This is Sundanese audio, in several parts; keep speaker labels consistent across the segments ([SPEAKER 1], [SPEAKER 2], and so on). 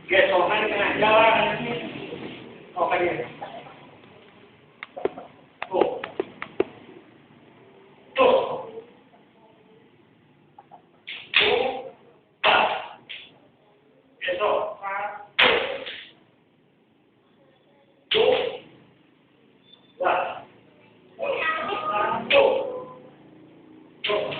[SPEAKER 1] Gesongan di tengah jalan ini. Oh, kan dia. Tuh. Tuh. Tuh. Besok. 1. 2. 1. 2.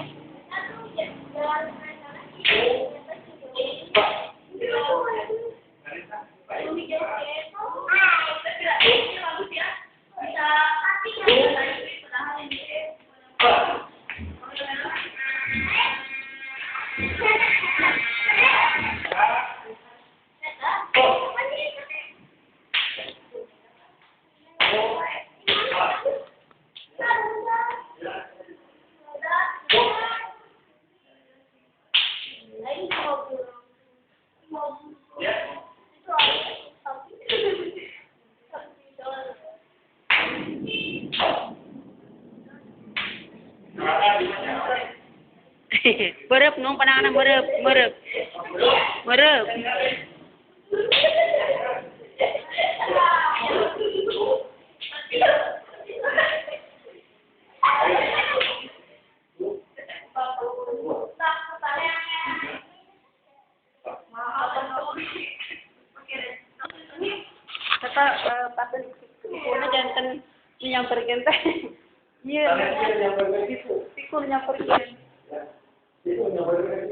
[SPEAKER 2] Berep nung panangan berep, berep. Berep. Kata pasal sikuna jantan menyamperkeun teh. Iya. Sikun nyamperkeun.
[SPEAKER 1] Itu nyamperkeun.